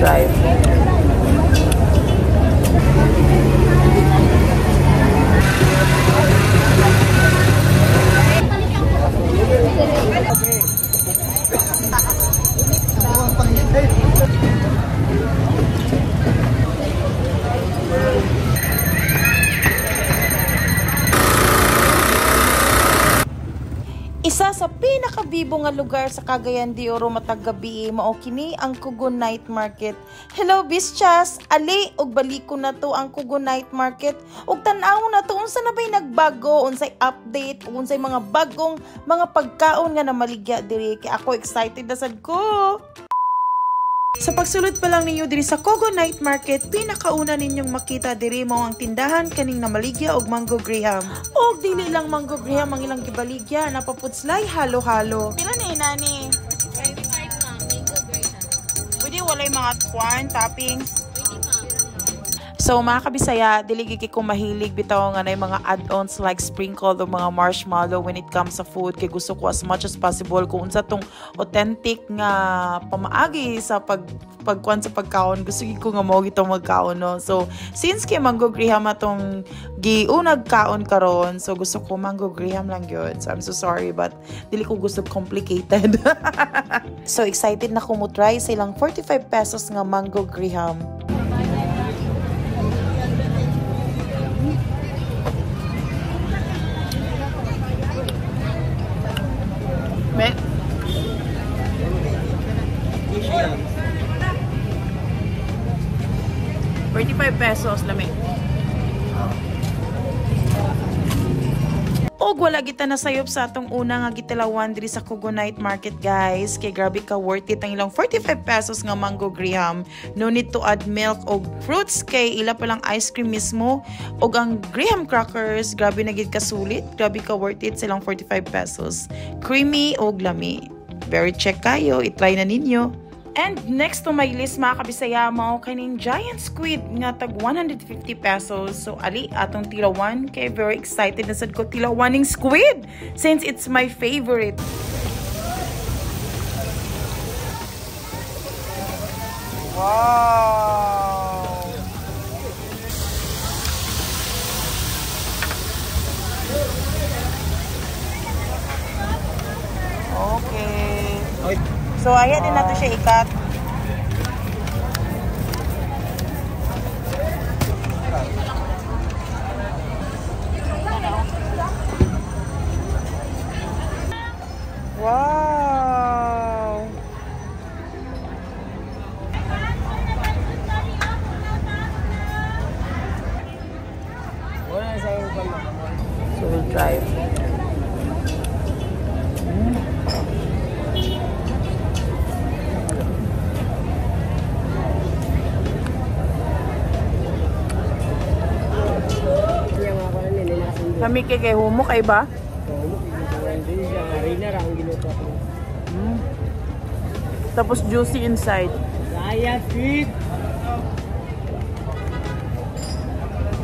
Try. Isa sa pinakabibo nga lugar sa Cagayan de Oro matag gabi mao kini ang Cogon Night Market. Hello bisyas, ali og baliko na to ang Cogon Night Market ug tan-aw na to unsa na bay nagbago, unsay update, unsay mga bagong mga pagkaon nga namaligya diri kay ako excited na sad ko. Sa pagsulod pa lang ninyo diri sa Cogon Night Market, pinakauna ninyong makita diri mao ang tindahan kaning namaligya og mango graham. Og dili lang mango graham ang ilang gibaligya, napapudslay halo-halo. Pila ni nani? 45 ma'am, mango graham. Pwede walay mga kwan toppings. Pwede ma'am. So mga kabisaya, dili gyud ko mahilig bitaw nga nay mga add-ons like sprinkle o mga marshmallow when it comes sa food kay gusto ko as much as possible kung unsa tong authentic nga pamaagi sa pagkuan sa pagkaon, gusto gyud ko nga mao gitong magkaon, no. So since kay mango graham atong giunag kaon karon, so gusto ko mango graham lang gyud. So I'm so sorry but dili ko gusto complicated. So excited na ko mo try sa ilang 45 pesos nga mango graham. Me. 45 pesos lami. Og wala kita nasayop sa atong una nga gitilawan diri sa Cogon Night Market, guys. Kay grabe ka worth it ang ilang 45 pesos nga mango graham. No need to add milk og fruits kay ila pa lang ice cream mismo og ang graham crackers, grabe na gid kasulit. Grabe ka worth it sa ilang 45 pesos. Creamy og lami. Very check kayo, i-try na ninyo. And next to my list mga kabisaya mao kaning giant squid nga tag 150 pesos. So ali atong tilawan kay very excited na sad ko tilawaning squid since it's my favorite. Wow! Okay. So ayan din nato siya ikat. Wow! So we'll try. Kami kay humok ay ba? Tapos juicy inside.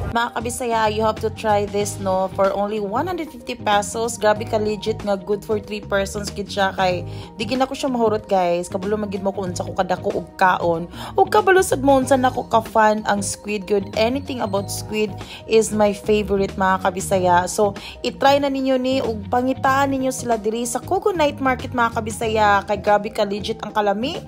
Mga kabisaya, you have to try this, no? For only 150 pesos. Grabe ka legit nga good for 3 persons gid siya kay di gid nako siya mahurot, guys. Kabalo man gid mo kung unsa ko kadako og kaon. Ug kabalo sad mo unsa nako ka fan ang squid good. Anything about squid is my favorite mga kabisaya. So, i-try na ninyo ni ug pangitaan ninyo sila diri sa Cogon Night Market mga kabisaya kay grabe ka legit ang kalami.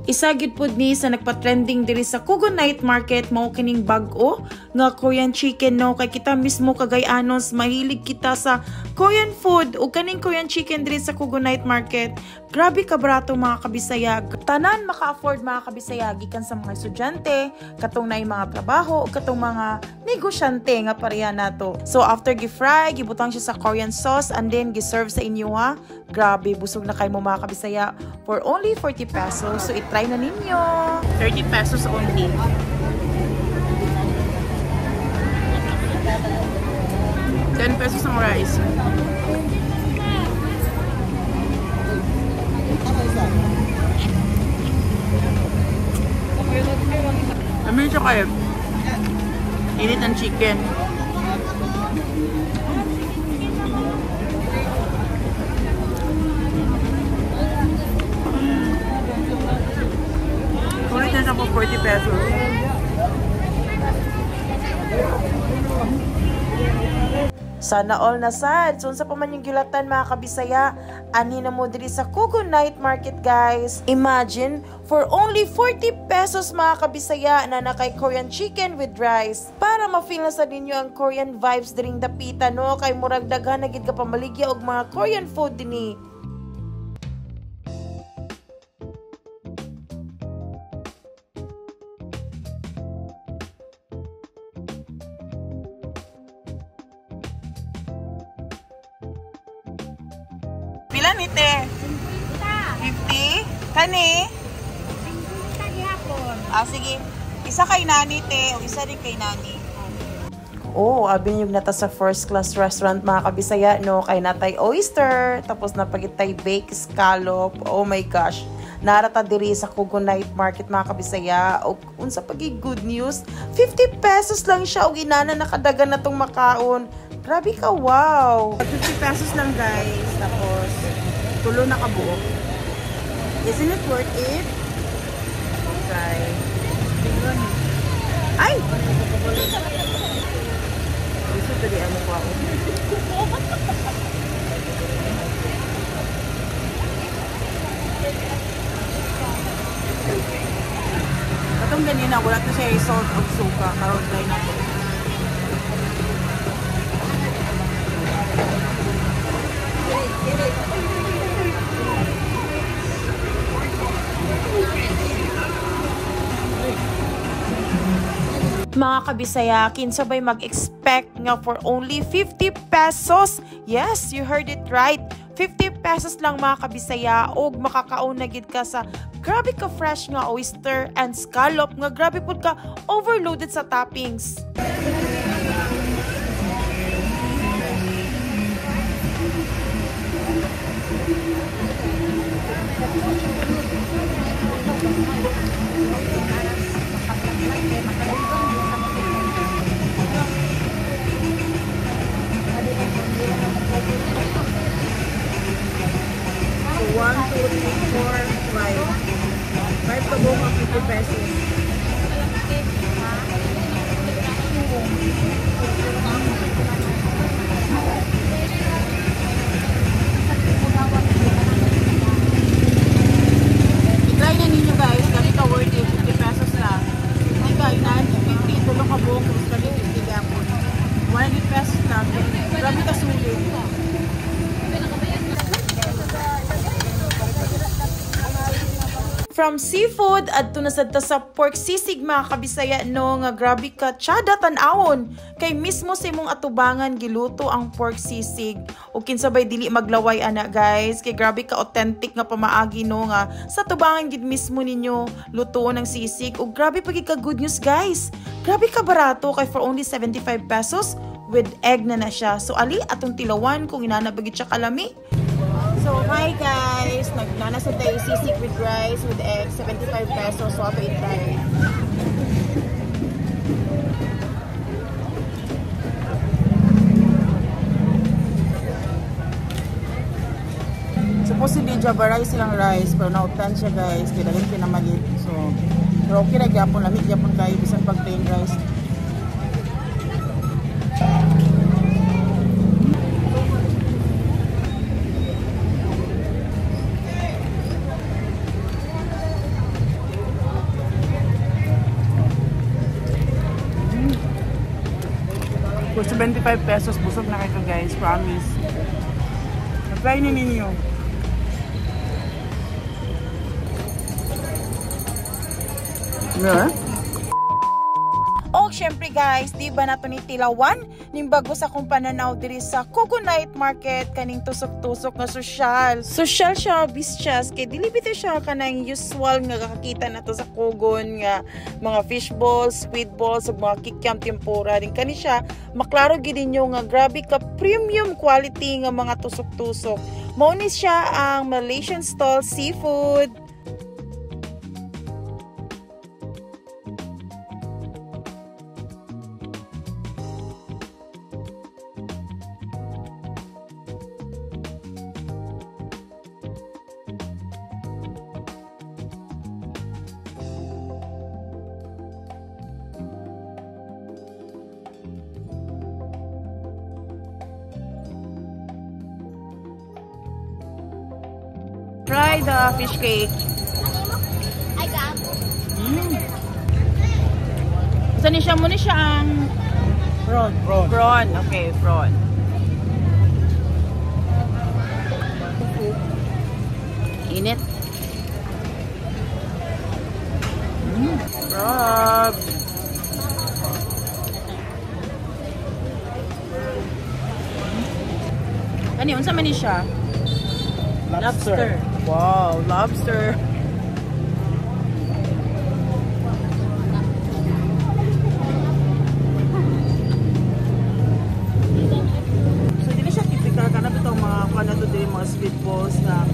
Isa gyud pud ni sa nagpa-trending diri sa Cogon Night Market mao kining bag-o nga Korean chicken, no, kay kita mismo Cagayanos mahilig kita sa Korean food ug kaning Korean chicken diri sa Cogon Night Market grabe ka barato mga kabisaya. Tanan maka-afford mga kabisaya gikan sa mga estudyante, katong naay mga trabaho ug katong mga negosyante nga pareha nato. So after gi-fry, gibutang siya sa Korean sauce and then gi-serve sa inyo ha. Grabe busog na kay mo mga kabisaya for only 40 pesos. So i-try na ninyo. 30 pesos only. 10 pesos ang rice. chicken. Ulit na siya po 40 pesos. Sana all na sad. So, unsa pa man yung gilatan, mga kabisaya, anhi na mo diri sa Kugo Night Market, guys. Imagine, for only 40 pesos, mga kabisaya, na nakay Korean chicken with rice. Para ma-feel na sa ninyo ang Korean vibes diring dapita, no? Kay murag daghan na gid ka pamaligya og mga Korean food dinhi. Pila ni te? 50? Kani? 50 gihapon. Ah, sige. Isa kay nani, te. O isa rin kay nani. Oh, abi yung nata sa first class restaurant, mga kabisaya, no? Kay natay oyster, tapos napagitay baked scallop. Oh my gosh. Narata diri sa Kugo Night Market, mga kabisaya. O unsa pagi good news, 50 pesos lang siya og inana nakadagan na tong makaon. Grabe ka, wow. 50 pesos lang, guys. Tapos tulo na kabuok. Isn't it worth it? Okay. Ay! Gusto tuloy ano ko ako. Katong ganina, wala to siya salt o suka. Karon try na to. Mga kabisaya, kinsa bay mag-expect nga for only 50 pesos? Yes, you heard it right. 50 pesos lang, mga kabisaya, og makakaon na gid ka sa grabe ka fresh nga oyster and scallop nga grabe pud ka overloaded sa toppings. So, 1, 2, 3, 4, 5. 5 ka buong ang 50 pesos. I-try na ninyo, guys. Kami ka worth it. 50 pesos lang. Hindi ka, inaan 50. Tulo ka buong. Tapos kami 50 gapon. 100 pesos lang. Grabe ka sulit. From seafood adto na sad ta sa pork sisig, mga kabisaya, no, nga grabe ka tsada tan-awon kay mismo sa imong atubangan giluto ang pork sisig. O kinsa bay dili maglaway ana, guys, kay grabe ka authentic nga pamaagi, no, nga sa tubangan gid mismo ninyo lutuon ang sisig. O grabe pagi ka good news, guys, grabe ka barato kay for only 75 pesos with egg na na siya. So ali atong tilawan kung inana ba gid siya kalami. So, hi guys! Nagnana sa tayo sisig with rice, with egg, 75 pesos. So, ato i-try. Supposedly, Java rice silang rice, pero nautan siya, guys. Kaya daghan pinamalit. So, pero okay na gyapon, lamig gyapon kayo, bisan pag plain rice. For 75 pesos, busog na kayo, guys. Promise. Try na ninyo. Yeah. O syempre guys, di ba nato ni tilawan ning bago sa akong pananaw diri sa Kugo Night Market kaning tusok-tusok nga sosyal. Sosyal siya bisyas kay dili bitaw siya kanang usual nga kakita nato sa Kugon nga mga fish balls, squid balls ug mga kikyam tempura din kani siya. Maklaro gid ninyo nga grabe ka premium quality nga mga tusok-tusok. Mao ni siya ang Malaysian stall seafood. Try the fish cake. Ay, gago. Saan ni siya? Muna siya ang Prawn. Prawn. Prawn. Okay, prawn. Init. Crab. Ano yun? Unsa man ni siya? Lobster. Wow, lobster. So dili siya typical kana bitong mga kuan na to dili mga sweet balls na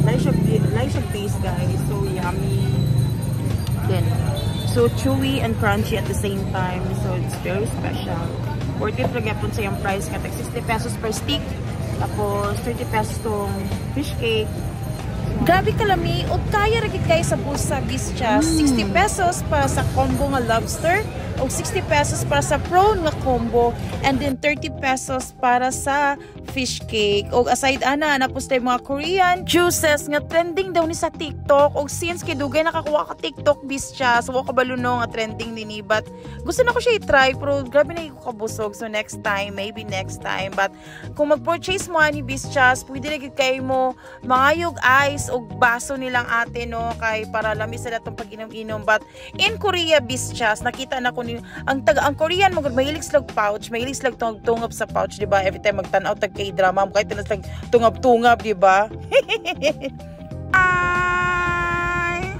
lahi siya taste, guys. So yummy. Then so chewy and crunchy at the same time. So it's very special. Worth it ra gyapon sa iyang price nga tag 60 pesos per stick. Tapos 30 pesos tong fish cake. Grabe kalami og kaya ra gid kay sa bulsa, bisya. 60 pesos para sa combo nga lobster og 60 pesos para sa prawn nga combo and then 30 pesos para sa fish cake. Og aside ana, napos tayo mga Korean juices nga trending daw ni sa TikTok, og since kay dugay nakakuha ka TikTok, bisya, so wa kabalo no nga trending nini, but gusto na ko siya i-try pero grabe na ko kabusog, so next time, maybe next time. But kung mag-purchase mo ani, bisyas, pwede na gid kay mo mangayog ice og baso nilang ate, no, kay para lami sa datong pag-inom-inom. But in Korea, bisyas, nakita na ko ni ang taga ang Korean mo gud mahilig sila og pouch, mahilig sila tungab sa pouch, di ba? Every time magtan-aw tag K-drama mo kahit na sila tungab-tungab, di ba? Hi!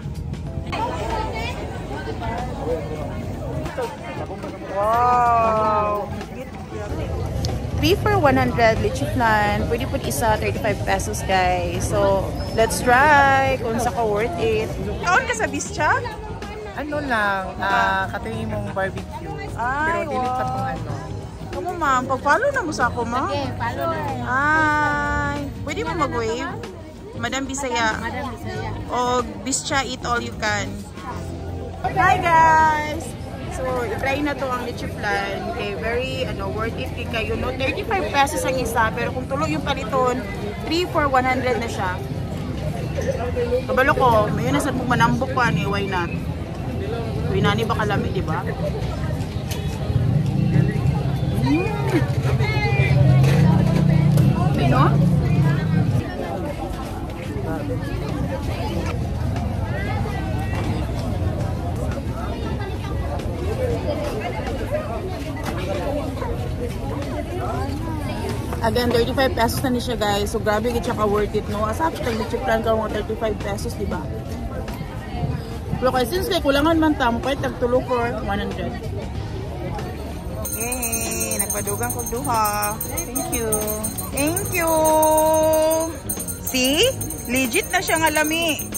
Wow! 3 for 100 leche flan. Pwede po isa, 35 pesos, guys. So, let's try kung sa ka worth it. Kaon ka sa bischa? Ano lang, katingin mong barbecue. Ay, pero dili pa wow. tong ano. Kamo, ma'am, pag-follow na mo sa ako, ma'am. Okay, follow na. Ay, pwede mo mag-wave? Madam Bisaya. Madam Bisaya. O Bischa, eat all you can. Hi, guys! So, i-try na to ang leche flan. Okay, very ano, worth it kay kayo. No, 35 pesos ang isa, pero kung tulo yung paliton, 3 for 100 na siya. Kabalo ko, may yun na sa manambok pa ni, why not? Uy, nani ba kalami, di ba? No? Again, 35 pesos na ni siya, guys. So, grabe gid siya ka worth it, no? Asa pa leche flan ka mga 35 pesos, di ba? Pero kay since kay kulangan man ta, mo kahit tag tulo for 100. Okay, nagpadugang kog duha. Thank you. Thank you. See? Legit na siya nga lami.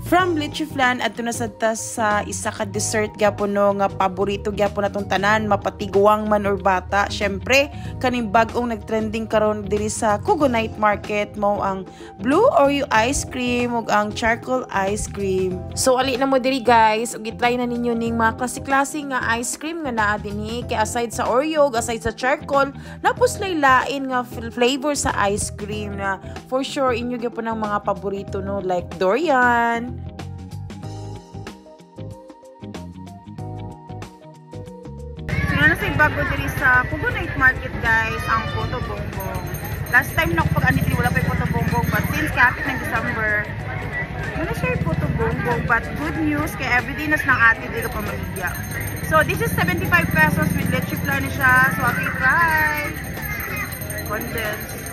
From leche flan adto na sad ta sa isa ka dessert gyapon, no, nga paborito gyapon natong tanan, mapatiguang man or bata. Syempre, kaning bag-ong nagtrending karon diri sa Kugo Night Market mo ang blue Oreo ice cream ug ang charcoal ice cream. So ali na mo diri, guys, ug i-try na ninyo ning mga klase-klase nga ice cream nga naa dinhi, kay aside sa Oreo ug aside sa charcoal, napos lain nga flavor sa ice cream na for sure inyo gyapon ang mga paborito, no, like durian. So, na sa bago diri sa Kugo Night Market, guys, ang Puto Bongbong. Last time na ako pag diri, wala pa yung Puto Bongbong, but since kapit ng December, wala siya yung Puto Bongbong. But good news, kay everyday nas ng ate dito pamaligya. So this is 75 pesos with leche flan ni siya. So okay, try. Condensed.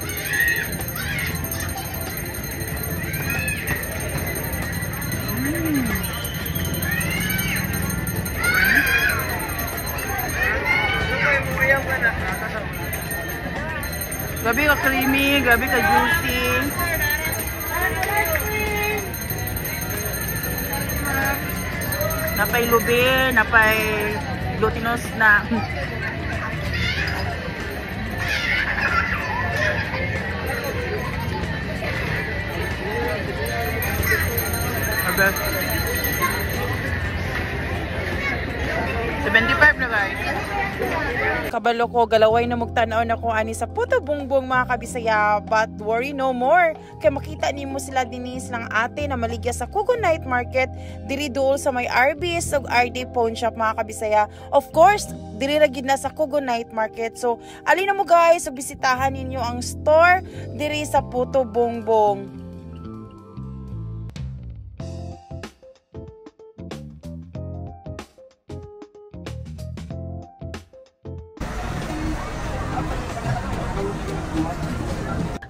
Grabe ka creamy, grabe ka juicy. Napay lubi, napay glutinous na. The best. 75 na, guys. Kabalo ko, galaway na mog tan-aw nako ani sa Puto Bumbong, mga kabisaya, but worry no more. Kay makita nimo sila dinhi, silang ate na maligya sa Kugo Night Market diri duol sa may Arby's ug RD Pawn Shop, mga kabisaya. Of course, diri ra gid na sa Kugo Night Market. So, ali na mo, guys, so bisitahan ninyo ang store diri sa Puto Bumbong.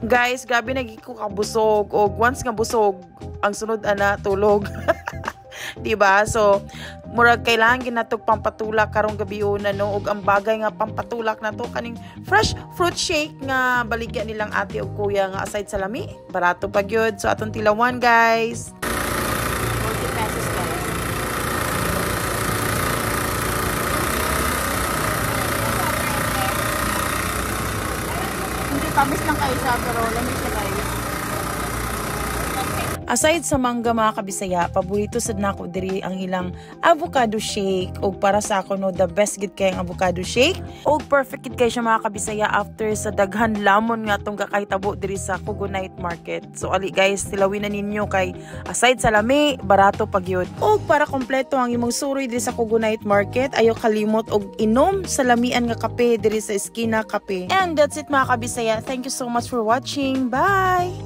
Guys, grabe na ko kabusog. Og once nga busog, ang sunod ana tulog. 'Di ba? So, murag kailangan ginatog pampatulak karong gabi una, no, ug ang bagay nga pampatulak na to kaning fresh fruit shake nga baligya nilang ate ug kuya nga aside sa lami, barato pa gyud. So atong tilawan, guys. 40 pesos, guys. Hindi tamis lang kayo siya, pero lami siya, guys. Aside sa mangga, mga kabisaya, paborito sad nako diri ang ilang avocado shake. Og para sa ako, no, the best gid kay ang avocado shake. Og perfect gid kay siya, mga kabisaya, after sa daghan lamon nga atong kakahitabo diri sa Kugo Night Market. So ali guys, tilawin na ninyo kay aside sa lami, barato pa gyud. Og para kompleto ang imong suroy diri sa Kugo Night Market, ayo kalimot og inom sa lamian nga kape diri sa Eskina Kape. And that's it, mga kabisaya. Thank you so much for watching. Bye!